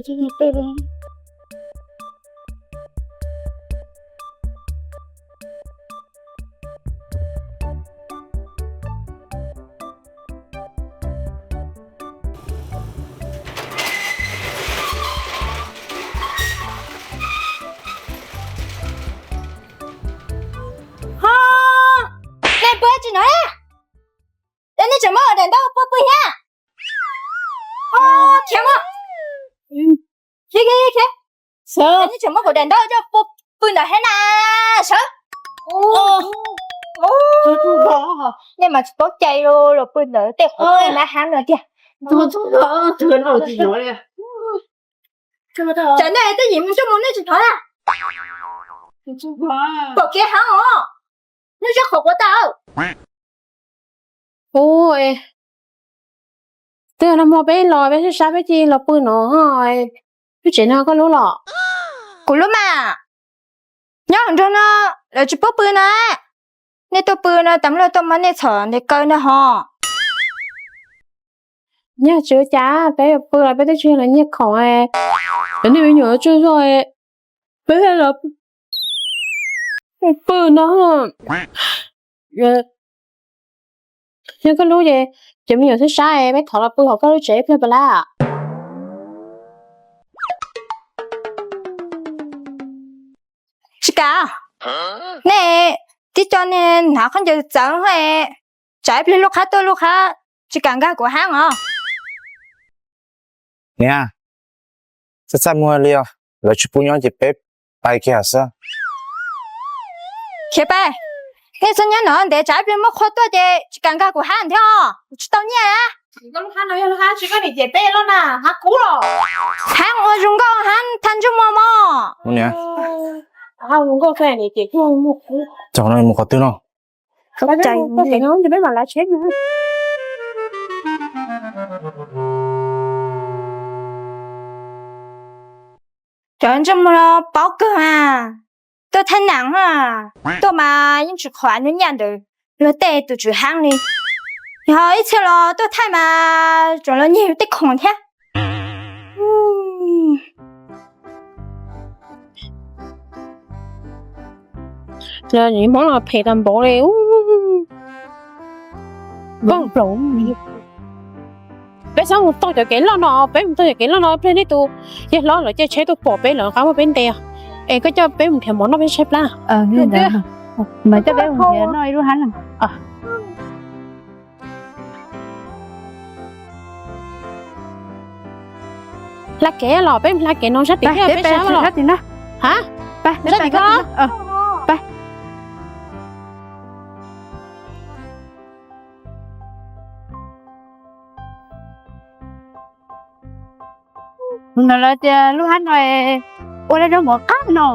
Ho, nej pw tsis no, nej tseem muab daim ntaub pub pw thiab. Khiav mus. Khiav, khiav, khiav. Nej tseem muab kuv daim ntaub coj pub pw ntawd thiab na. Sawv. Nej mas tsis paub cai los pw ntawd tej qhov na hab no tiag. Tsam nej tej yim mus coj mus nej tsis thov na. Pom kev heev os. Nej zaj qhov quav tag. Ub, twb yog nag hmo peb los peb sab sab peb cia li los pw no, lub tsev no koj lub los? Kuv lub mas. Nyob hauv nroog no lawv tsis pub pw no. Nej tuaj pw no tas mloog tuaj muab nej txhom ntes kaw no ho. Nyiaj tsis ua cas, peb pw los peb twb tsis yog lawv nyiag khoom, lawv niaj me nyuam tsuj zoj, peb los pw no. Yog koj lub ces, ces me nyuam sab sab peb thov los pw hauv koj lub tsev ib pliag puas lab? Tsis kam. Nej tib co niag hnav khaub ncaws txawv, tsam ib pliag lub qhab tuaj lub qhab tsis kam nkag kuv hab os. Niam, txaj txaj muag li os, lawv tsis pub nyob ces peb pais kiag xwb. Khiav pais, nej txhob nyob no ntev tsam ib pliag muaj qhua tuaj ces tsis kam nkag kuv hab thiab os, kuv tsis tau nyiaj. Koj lub hab no yog lub hab tsis koj niam cem peb loj na, hab kub los. Hab ua zoo nkauj hab thaj ntsej muag mog. Hab ua zoo nkauj xwb niam cem kuj muag kub. Cov no mus qhov twg no? Cov ntsej muag no paub kawg mas, tuaj thaij nam, tuaj mas yeej tsis qhuas nws nyaj ntawd luag tej tus tswv hab li. Yog ib txhia los tuaj thaij mas tseem los nyiag tej khoom thiab. Hmoob los phem tag npaum li. Peb txhob mus taug cov kev loj no, peb mus taug cov kev loj no pliag nej tus yawg hlob lawv caij tsheb tuaj pom peb lawv qab muab peb ntes. Es koj coj peb mus nrhiav mov noj peb tshaib plab. Mas coj peb mus nrhiav noj ib lub hab no. Hla kev los peb hla kev no sab tim, peb sab tim no. Ha, sab tim ko. Ntawd lawv tias lub hab no ua dab zaub mov qab no.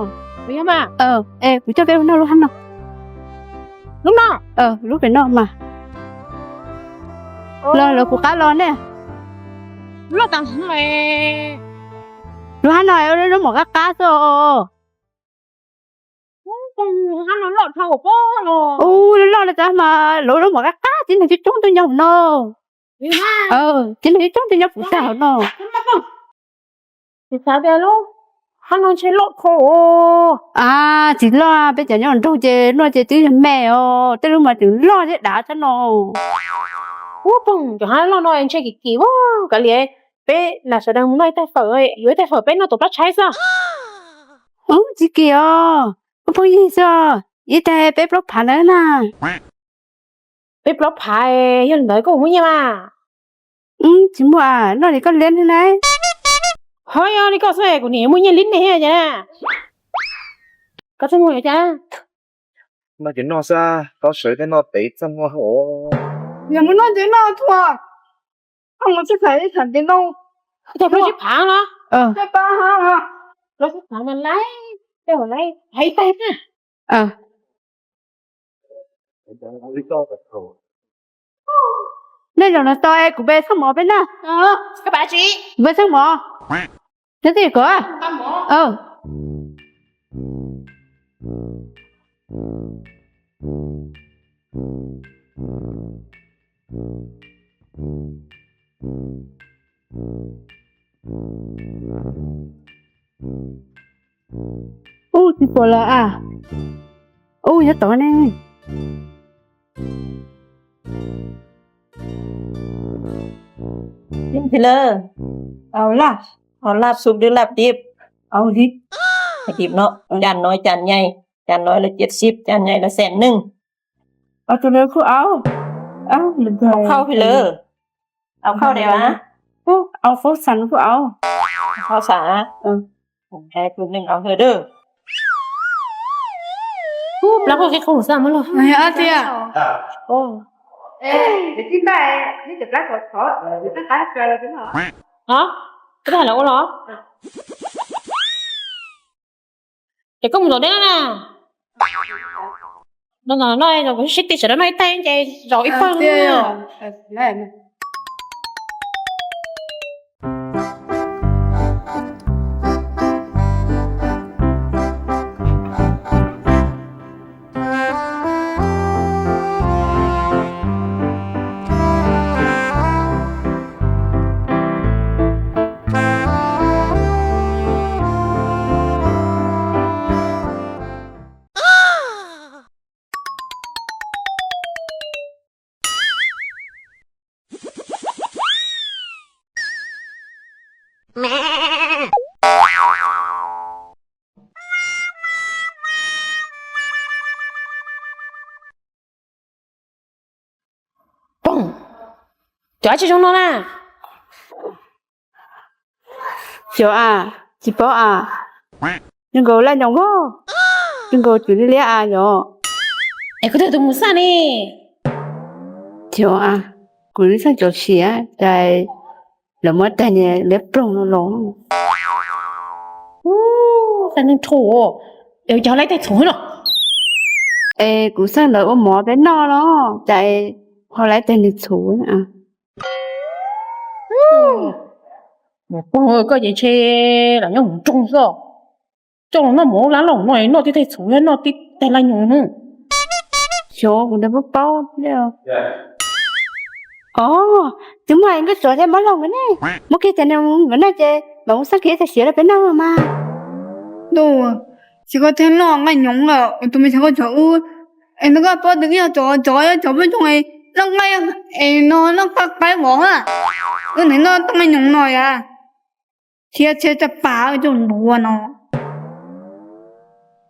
Kuv coj peb mus noj lub hab no. Lub no, lub pem no mas. Los lawv kuv qab los ne. Loj tas. Lub hab no ua dab zaub mov qab qab xwb. Hab no loj dhau pob los. Ub, loj no tas mas lawv zaub mov qab qab tib neeg coob coob tuaj nyob hauv no. Tib neeg coob coob tuaj nyob puv tag hauv no. Tsis xav tias lub hab no ntshe loj dhau. A, tsis loj, peb cov nyob nroog ces noj ces twb yog me os, tej lub mas tseem loj thiab dav thiab no. Ub, pog, cov hab loj no ntshe kim kim ua kav liam, peb lam sawv daws mus noj ib tais fawm, yuav ib tais fawm peb noj tom plab tshaib xwb. Ub, tsis kim os, phooj ywg xwb, ib tais peb plaub phav ntawd na. Peb plaub phav, yog li ntawd koj puas muaj nyiaj mas? Tsis muaj, noj li koj liab ne na. Ho yog li koj xwb kuv niam muaj nyiaj li ne cas. Koj txaj muag cas? Noj ces noj xwb, tau sawv tej noj pem txaj muag os. Yog mus noj ces noj thuam. Koj mus txij khav ib khav ces noj. Tau plaub tsib phav no. Tej pab hab, plaub tsib phav mas laib, tej hauv laib, hais ib tais na. Nej zaum no tau es kuv peb txhob mov peb na. Kuv peb txhob mov. Nyob twj ywm kom. Ub, tsis pom lawm a. Ub, nyob tod ne. Yeej thiab lawm. Au laj, au laj xub dwb laj dib. Au li. Hais dib no, cas nói, cas nhảy, cas nói là chết sip, cas nhảy là xẻng nưng. Au tus lawv kuj au. Au khau phi lawm. Au khau deb a. Au khau xav kuj au. Khau xav. Tus neeg au hwm dab. Plaub qhov qhib qhov xav muab los. Tiag. Hov, koj twb hais lawv ua los? Ces koj mus tom deb na. No no no, kuv sib tw sawv daws noj ib taig ces zaum ib pawg. Poob, cov dab tsi zoo no na? Cov a, tsis paub a. Zoo nkaus laj nyoos vog, zoo nkaus tswv liab liab a yom. Es koj twg tus mus xaj ne? Cov a, kuv xaj cov siav cas lawv muab tag niag liab ploog no los. Xaj neeg txhuv, es cas ho laiv tag txhuv no? Es kuv xaj lawv ua mov peb noj los cas ho laiv tag niag txhuv. Mus pog koj ces ntshe lam nyob mus nroog xwb. Coj los noj mov lab los no noj tib teg txhuv noj tib teg laj nyoos. Xyov kuv ntawd paub paub. Os, twb muaj nkauj tsov thiab mob laug nkawd ne, muab kiag cov nkawd noj ces mam mus xaj kiag tag siav rau peb noj mas. Ntuj, tsis koj thiaj noj nqaij nyoos lawm tus me xyov koj tsov ub. Es nws koj paub twb yog tsov, tsov yog tsov peb tsoo es noj nqaij es no noj qaib vov a. Wb nws noj tau nqaij nyoos no yam. Thiab tsheb caj pas coj ntua no.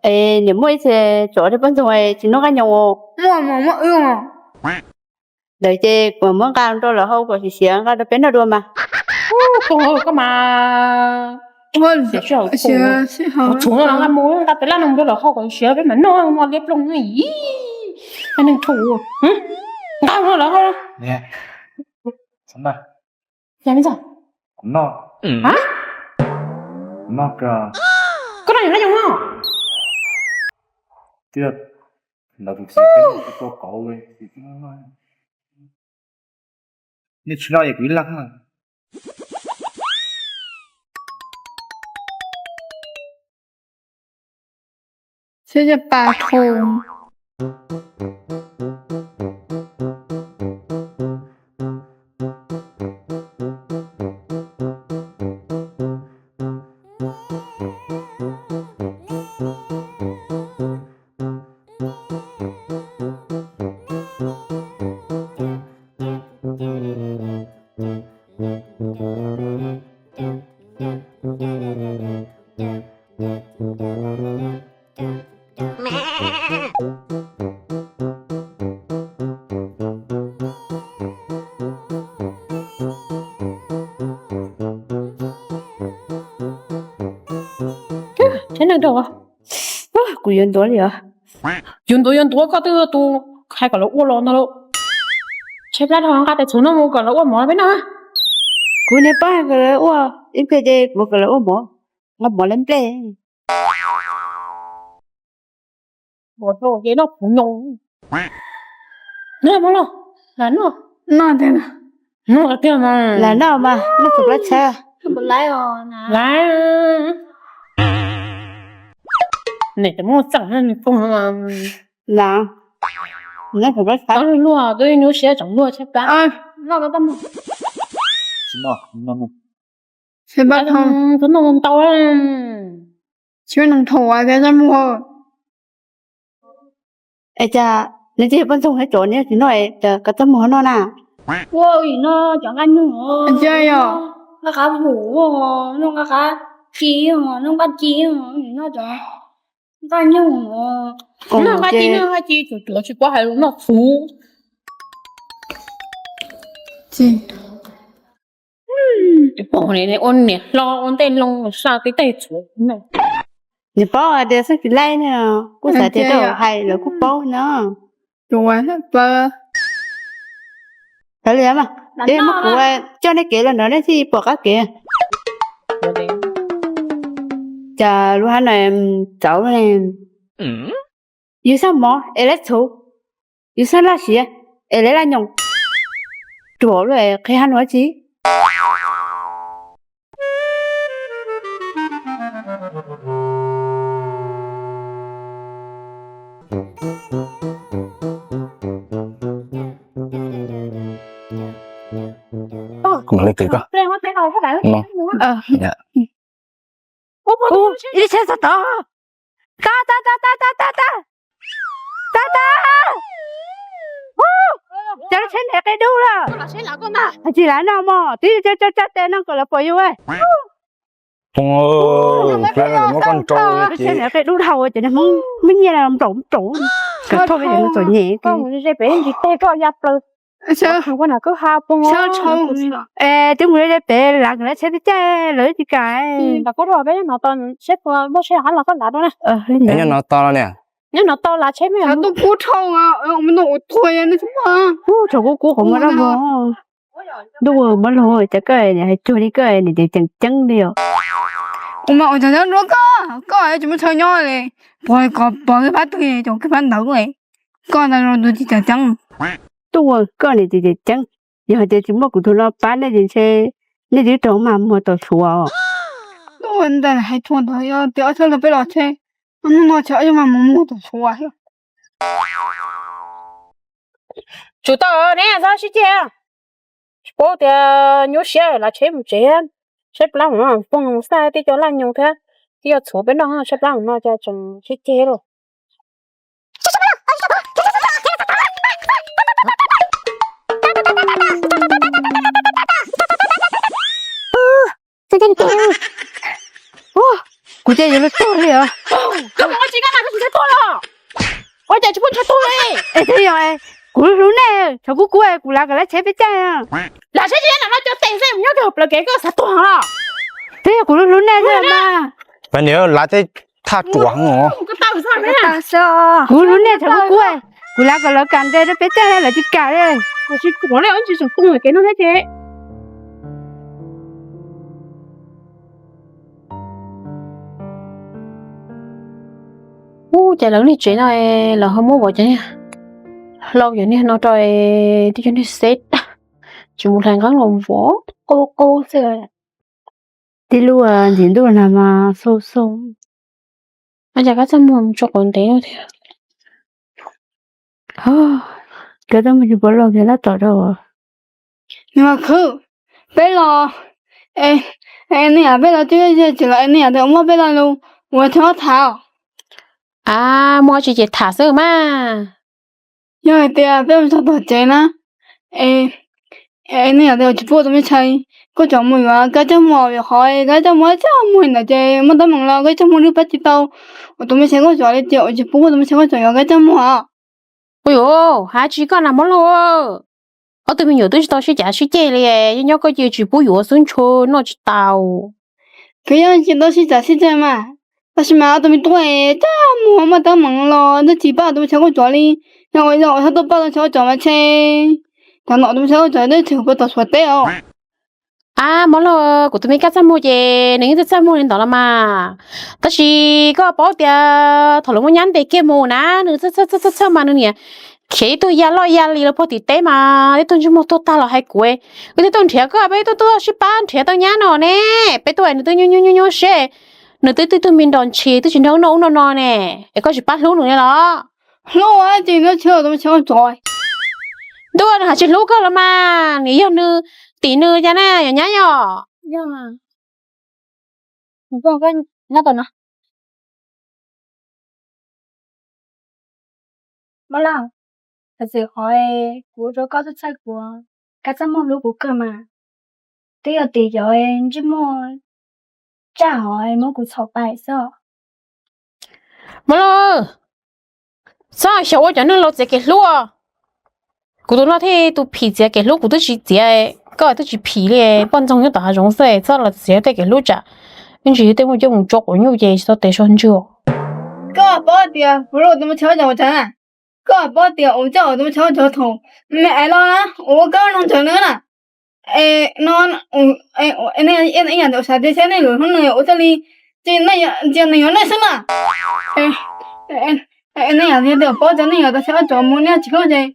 Es niam muaj ib txhia tsov thiab poj ntxoog tsis noj nqaij nyoos. Muaj mas muaj wb. Ntawd ces kuv muab nqa rau lawv hau kom siav siav nqa rau peb noj dua mas. Koj mas, tshuav no los nqa mus nqa pem laj no rau lawv hau kom siav peb mam noj no liab ploog no ib neeg tshuav. Nqa mus lawv hau. Yog li ntawd, kuv noj, kuv noj, koj noj yog noj yog no. Tiag, lawv tus txiv peb tua kauv, nej tsis noj es kuv ib leeg. Seb cov pas thau. Tsheb neeg rau, kuv yuav ntuav li os. Yuav ntuav yuav ntuav, koj twb tus hais kom lawv ua los ntag lauj. Tsheb plab dhau nqa tais txhuv no mus kom lawv ua mov peb noj. Kuv niag pab hais kom lawv ua ib pliag ces kuv kom lawv ua mov, nqa mov lawv nplej. Ua rau ces noj puv nyoos. Noj mov los, lam noj. Noj tiag, noj tiag mas. Lam noj mas, noj txhua plab tshab. Laiv. Nim cov muaj txeem nws pog. Lam, noj txhua plab tshab. Luag twb nyuaj siab tseem luag tshab plab. Noj tau tau mus. Tsis noj, noj mus. Tsheb plab thau, txhob noj ntau. Cov neeg thaum ua cas txaj muag. Es cas nws tsis yog poj ntxoog thiab cov niag tsis noj es cas koj txaj muag noj na? Ua no cov nqaij nyuj, nqaij qab vum, noj nqaij qab ci, noj nqaij ci, noj cov nqaij nyuj, noj nqaij ci, noj nqaij ci, cuav cuav tsis paub hais lus noj txhuv. Ua niam hlob ua ntej loo sa tib teg txhuv. Nws paub hais tias xab kis laij ne, kuj xav tias koj hais lawv kuj paub no. Txawm li mas, es muab kuv coj nej kev los ntawd nej thiaj pom qab kev. Cas lub hab no txawv ne. Yus xyaj mov es lab txhuv, yus xyaj laj siav es lab laj nyoos. Ruam lub qhia hab no tsi. Ib tsheb txog tod. Tab tab tab tab tab tab tab. Tab tab. Cas lub tsheb ntev qe dub lawm. Tsis lav no mog, twb tsa tsa tes no kom lawv pom yus. Tsheb ntev qe dub dhau ces Hmoob muaj nyiaj nplaum nplaum. Kom thauj peb cov no txom nyem. Es twb mus ze pem lav nkawd lub tsheb peb caij lawv tsis kam. Nyob no to niam. Nyob no to lav tsheb me. Tub kub dhau, ua tuag, tshav kub kub qhov muag dab vog. Ntuj, muab lug cas koj hais cuag li koj niam tis ceeb ceeb li os. Ua mas ua cas nyob nruab koj, koj tsis muaj chaw nyob li, pog kom pog koj pab twg ces koj pab ntawd, koj ntawd tus tsis ceeb ceeb. Ntuj, koj niam tis ceeb ceeb, yog hais tias tsis muaj kuv tus no pab nej ces ntshe nej twb raug mag muag tom tshuav. Ntuj, ntawd hais thuam ntawd yog tias ob thawj los peb los tsheb, hnub no tsheb ob yog mag muag tom tshuav. Tsum tau ne, txhob sib ceg. Tsis paub tias nyuaj siab lav tsheb mus tsev, saib plab mus no pog mus xaj tib co laj nyoos thiab tib co txhuv peb noj, saib plab mus no cas tseem sib ceg lauj. Kuv ces yuav luag tuag li os. Ua cas tsis pub ntshav tuag li? Es twb yog kuv hlub nej, tshav kub kub kuv lav kom lawv tsheb peb caij. Lav tsheb tsis lav no cov tes xwb, nyob kiag hauv plawv kev koj xav tuag los? Twb yog kuv hlub nej xwb mas. Pab niam lav tej thaj ruam. Kuv hlub nej tshav kub kub, kuv lav kom lawv kam ntes rau peb caij lawv tsis kam li. Tsis tuav li, tsis tseem kooj kev no thiab ces. Ub, cas lawv niag tsev no lawv ho muab vov cov niag hlau cov niag no rau tib cov niag xeb tag, tsis mus hlais nqeeb los vov qub qub xwb. Tib lub ntxim ntuj nag mas xau xau. Cas kab txaj muag tso quav ntev thiab. Kab txaj muag tsis pub los kiag lab tom rau. Nws mas khwv, peb los, es, es nej peb los twb tsis los es nej tias muab peb lo lus ua thab tham. A, muaj tsis ces tham xwb mas. Yog hais tias peb mus txog tom tsev na, es nej tias tsis pub tus me ntxhais koj cov mus yuav kab txaj muag, qhov kab txaj muag txaj muag ntawd ces muaj teeb meem los kab txaj muag nws pab tsis tau. Ua tus me ntxhais koj cov li tias ua tsis pub ua tus me ntxhais koj cov yuav kab txaj muag. Ua yuav hais tsis koj na mov lauj. Ob tug me nyuam twb tsis tau sib cav sib ceg li, nyob koj cia tsis pub yuav xwb ntshe noj tsis tau. Koj yog tsis tau sib cav sib ceg mas, tab sis mas ob tug me tub txaj muag muaj teeb meem los twb tsis pab tus me ntxhais koj cov li. Yog ua yog ua txhob tuaj pab tus me ntxhais koj cov mas ntshe cov nom tus me ntxhais koj cov twb tseg puag tom Suav teb os. A, mov lauj, kuv tus me kab txaj muag ces nws yeej txaj txaj muag li ntawd los mas. Tab sis koj paub tias thaum lawv muab nyab ntes kiag mus na, nws txaj txaj txaj mas nws niam khiav ib tug ya loj ya li los puag tim teb mas ib tug ntsej muag tuag tag los hais kuv. Kuv thiaj tuaj nrhiav koj, peb twb tuaj sib pab nrhiav tau nyab no ne. Peb tuaj nws twb nyuaj nyuaj nyuaj nyuaj siab, nws twb twb tug me nrog ntshis twb tsis nrog noj ub noj no ne, es koj tsis pab hlub nws li los? Hlub ces nws tsis ua tus me ntxhais koj cov. Ntuj, nws hais tsis hlub koj los mas, nws yog nws tim nws cas na, yog nyab yog. Muab Lauj, txawm qhov kuv ua rau koj txhawj txhawj kuv, Kab Txaj Muag hlub kuv kawg mas, twb yog tim cov ntsej muag tsaj hov muab kuv txhom pais xwb. Muab Lauj, txhob xyaum ua cov neeg laus txiav kev hlub. Kuv tus no thiaj tus phim txiav kev hlub, kuv twb tsis txiav, koj twb tsis phim li, poj ntxoog nyob tom hav zoov xwb, txhob los txiav tej kev hlub tsam ib ntsis tej muaj coj mus tso quav nyuj ces tsis tau tes so ntswg. Koj paub tias kuv hlub tus me chav cov ua cas na? Koj paub tias ua coj tus me chav cov thaum me es los na, ua koj noog ntawd na. Es no, ib yam li xav tias saib nej lwm hnub nws ua txoj li, cia nws yuav nej xwb na. Nej yam li tias paub tias nej yuav tau saib cov mus nej tsis koj ces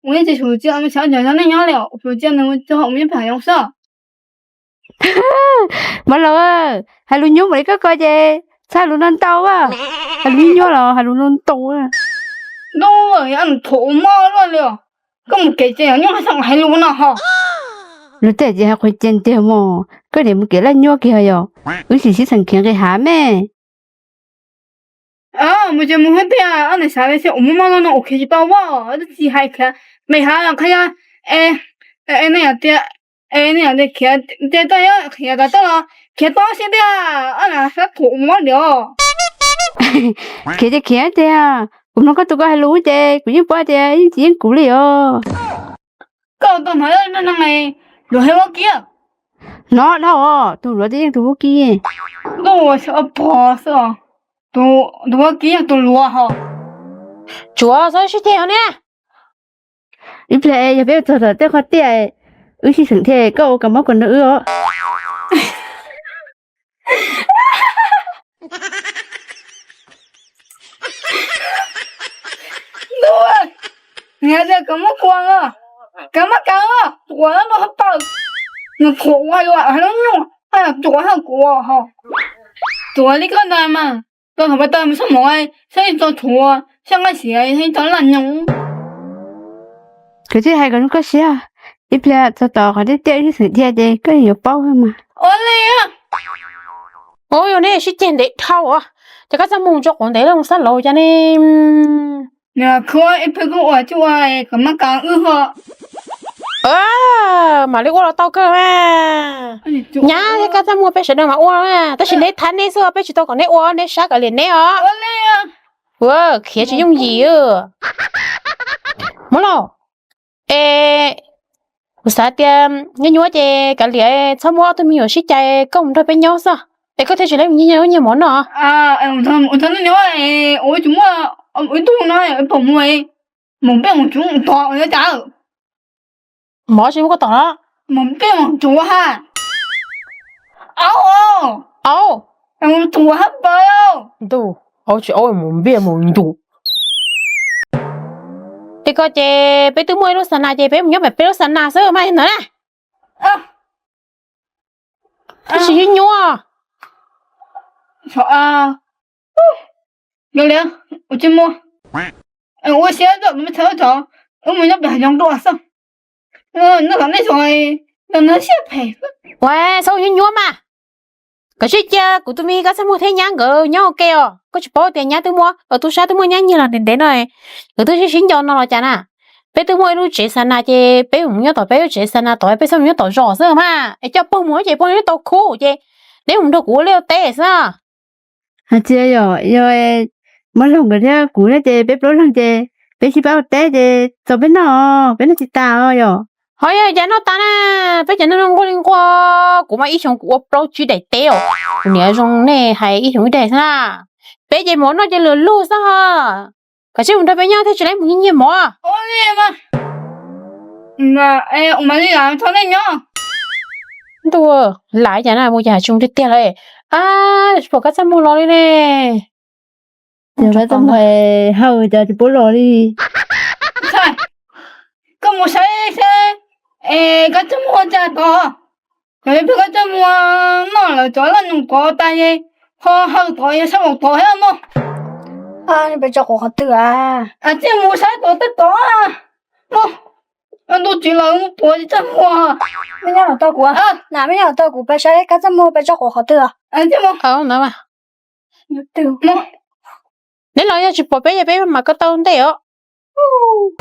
ua nej tsis xyuam cia me chav cov nyob nej nyob li os, xyuam cia nws tso mus nyob pem hav zoov xwb. Muab Lauj, hais lus nyuaj npaum li koj ko ces txhob hais lus no ntau, hais lus nyuaj los hais lus no ntau. Ntuj, thuam mob luaj li os. Koj mus kev ces nyuaj xyov hais lus no ho. Luag tej ces hais qhov cia ntiag mog, koj niam mus kev laj nyuaj kiag yom, wb sim sib txheem khiav nqis hav me. Mus ces mus hwb tiag, ob niag xav li xyov ua mob mob no ua khiav tsis tau as, twb tsis hais khiav nqis hav los qhov yog, nej hais tias, nej hais tias khiav ces tau, khiav tas tau los khiav tau xwb tiag, ob niag sab thuam mob diam. Khiav ces khiav tiag, kuv mloog koj tus ko hais lus ces kuv yeej paub tias yeej tsis yeej kuv li os. Koj tus hnov no, luag hais vaub kib. Hnov dhau os, tus luav twb yeej tus vaub kib. Ntuj, xyov pog xwb os. Tus vaub kib yog tus luav ho. Tsuav txhob sib ceg ne. Ib pliag yog peb txog tom tej qhov tiaj, wb sib xeem thiab koj ua kab mob kua nrog wb os. Ntuj, nws hais tias kab mob kua, kab mob kab, tuav no haj paws, nws thuam ua hais lus hais lub nyuag, haj yog tuav haj kuv ho, tuav li koj ntawd mas, tau thaum pas tas mus xab mov, xab ib tso thuav, xab nqaij xiav, xab ib tso laj nyoos. Koj twb hais kom zoo koj siab, ib pliag txog tom qhov tiaj tiaj wb sib xeem thiab ces koj yuav paub mas. Ua li, ua yog nej sib ceg ntev dhau, ces koj txaj muag tso quav ntev lawm mus xab laus cas ne. Nws khuab ib pliag kuj ua tsis ua, kom maj kas wb ho. Mam li ua los tau kawg. Nyab thiab koj txaj muag peb sawv daws mas ua, tab sis neb thab neb xwb, peb tsis tau kom neb ua, neb sab kav liam neb os. Ua khiav tsis yooj yim. Muab los, es kuv xav tias nyob nyuaj ces kav liam, txhob muab ob tug me nyuam sib cais, koj mus nrog peb nyob xwb, es koj thiaj tsis laib mus nyiag nyiag mov noj. Ua txhob nyob, ua tsis muaj ib tug no pom mus, mus peb mus tsuav mus tom ua cas. Mov tsis muaj koj tom los mus peb mus tsuav ha. Au, au, tsuav ha pab. Ntuj, au tsis au mus npiaj mus ntuj. Es koj ces peb twb muaj ib lub xa nas ces peb mus nyob pem peb lub xa nas xwb mas ntawd na. Tsis nyuaj nyuaj. Ua siab rau tus me txhawb tso, wb mus nyob pem hav zoov dua xwb. Noj kom nej tso, noj siab phem. Ua txhob nyuaj nyuaj mas. Koj sib cia kuv tus me koj txaj muag thiab nyab nkawd nyob ua ke os. Koj tsis paub tias nyab twb muaj, tub sab twb muaj nyab nyiag los ntev ntev no, nkawd twb sib sib nco no los cas na. Peb twb muaj ib lub tsev xa nas ces peb mus nyob tom peb lub tsev xa nas tod, peb txhob mus nyob tom zos xwb mas. Es coj pog mus ces pog nyob tau khub ces neb mus nrog kuv ua liaj ua teb xwb. Hais tias yog, yog muab laug nkawd thiab kuv thiab ces peb plaub leeg ces peb sib pab ua teb ces txaus peb noj, peb noj tsis tas os yog. Ho yog cas noj tas na, peb cov neeg nquag li nquag, kuv mas ib xyoos kuv ua plaub tsib daim teb os. Kuv niam zoo nej hais ib xyoos ib daim xwb na. Peb ces mov noj ces luag lug xwb ho. Koj sim mus nrog peb nyob thiaj tsis laib mus nyiag mov. Ntuj, lam cas na mus cas tsis mus tiag tiag lawm. Tsis pom koj txaj muag los li ne. Koj txaj muag hawm cas tsis pub los li. Koj mus saib saib, koj txaj muag cas tod. Koj txaj muag noj lawm cov laj nyoos tod tas, ho hawm tod yog saib mus tod thiab mog. Peb tso quav qhov twg a? Txaj mus saib tod tej tod. Ntuj tsis los mus puav txaj muag. Mej nyob los tau kuv, na mej nyob los tau kuv peb saib koj txaj muag peb tso quav qhov twg. Neb los yog tsis pom peb ces peb mam koj tau ntej os. Woo!